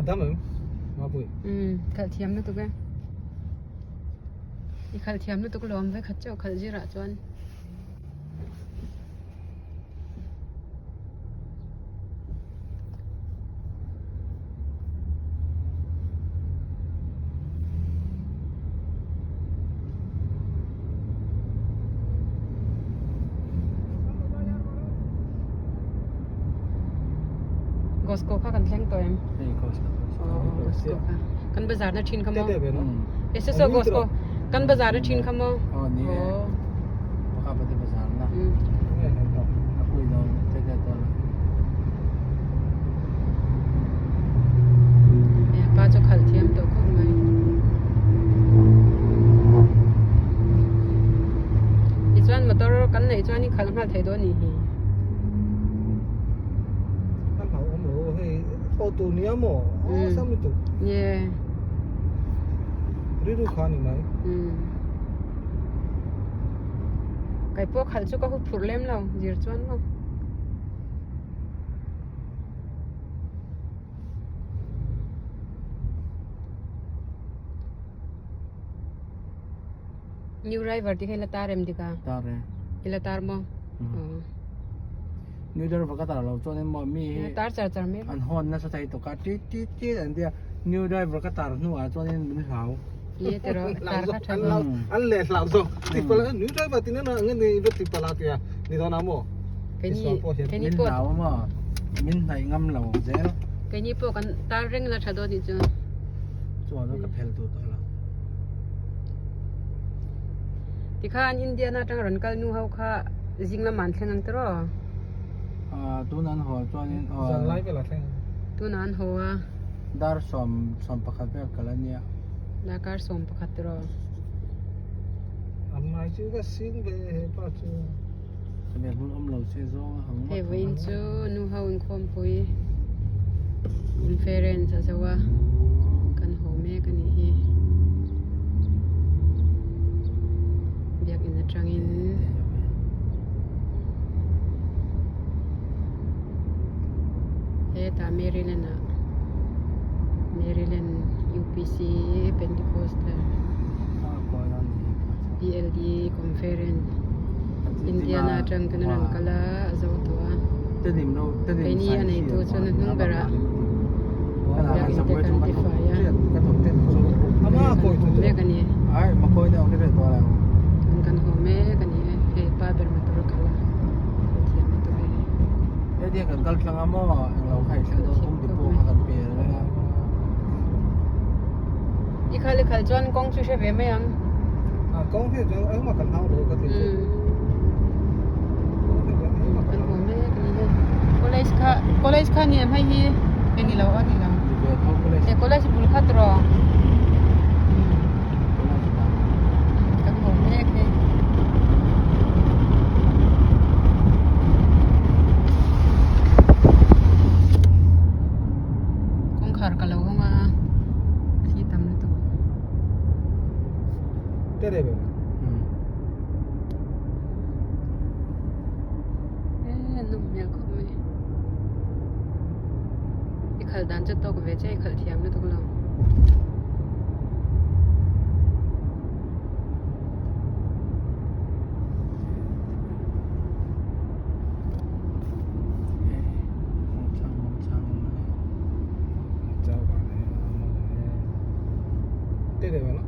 A dam em? Mapui. Um khalh thiam lutuk e. I khalh thiam lutuk lawm vekhat chauh khalh zirah chuan. Gosco kha kan thleng tawh em? Hei Gosco. Aw Gosco kha. Kan bazar na thin kha maw? Tete ve no. Ese so Gosco. Kan bazar na thin kha maw? Aw ni e. Baka pati bazar na. Mm. A pui dawn tete tawh la. E pa chu khalh thiam tawh khawp mai. Tichuan motor kan neih chuan i khalh nghal thei dawn ni hi. Kan hlau awm lo hei auto nia maw aw sam lutuk. Ye. Rilru kha ni mai. Um. Kai pawh khalh chu ka hu phurh lem lo zir chuan maw. New driver ti kha ila tar em dik a? Tar e. Ila tar maw? New driver ka tar lo chuan in maw mi hi tar char char mai an hawn nasa thei tuk a tit tit tit an tia new driver ka tar hnuah chuan in min hlau. Ye te rawh tar kha tha an an leh hlau zawk ti pala new driver ti nena nge ni va ti pala tia ni dawn a maw? Keini keini Min pawh hlau a maw? Min hnaih ngam lo zel. Keini pawh kan tar reng la tha dawn nih chu. Chuan ka phel duh tawh lo. Tikhan Indiana atang rawn kal nu ho kha zing lamah an thleng ang tiraw? Ah tuna an haw chuanin aw. Zan lai velah thleng ang. Tuna an haw a. Dar 11 vel kal a nia. Darkar 11 tiraw? An mai chu ka sin ve he pa chu. Sabe hmun awm lo se zawng a hang Hei vawiin chu nu ho inkhawmpui conference a zo a kan haw mek a nih hi biakin atangin hetah Maryland ah Maryland UPC Pentecostal PLD conference Indiana atang ten a rawn kal a a zo tawh a keini a neitu chuan a hnung berah biakin te kan ti fai a mek a ni chuan kan haw mek a ni e hei pa ber motor a khalh a thiam lutuk e hei. I khal i khal chuan kawng chu hre ve mai ang. A kawng hi chuan engmah kan hau lo ka ti chu. Kawng hi chuan engmah kan hau mek ni hei. College kha college kha ni em hei hi e ni lo a ni lo. He college bul kha tiraw. Kan haw mek hei. Kawngkhar ka lo hawng a thli tam lutuk. Te re ve. E nawm hmel khawp mai. I khalh dan chu tawk ve che i khalh thiam lutuk lo. Te re ve no.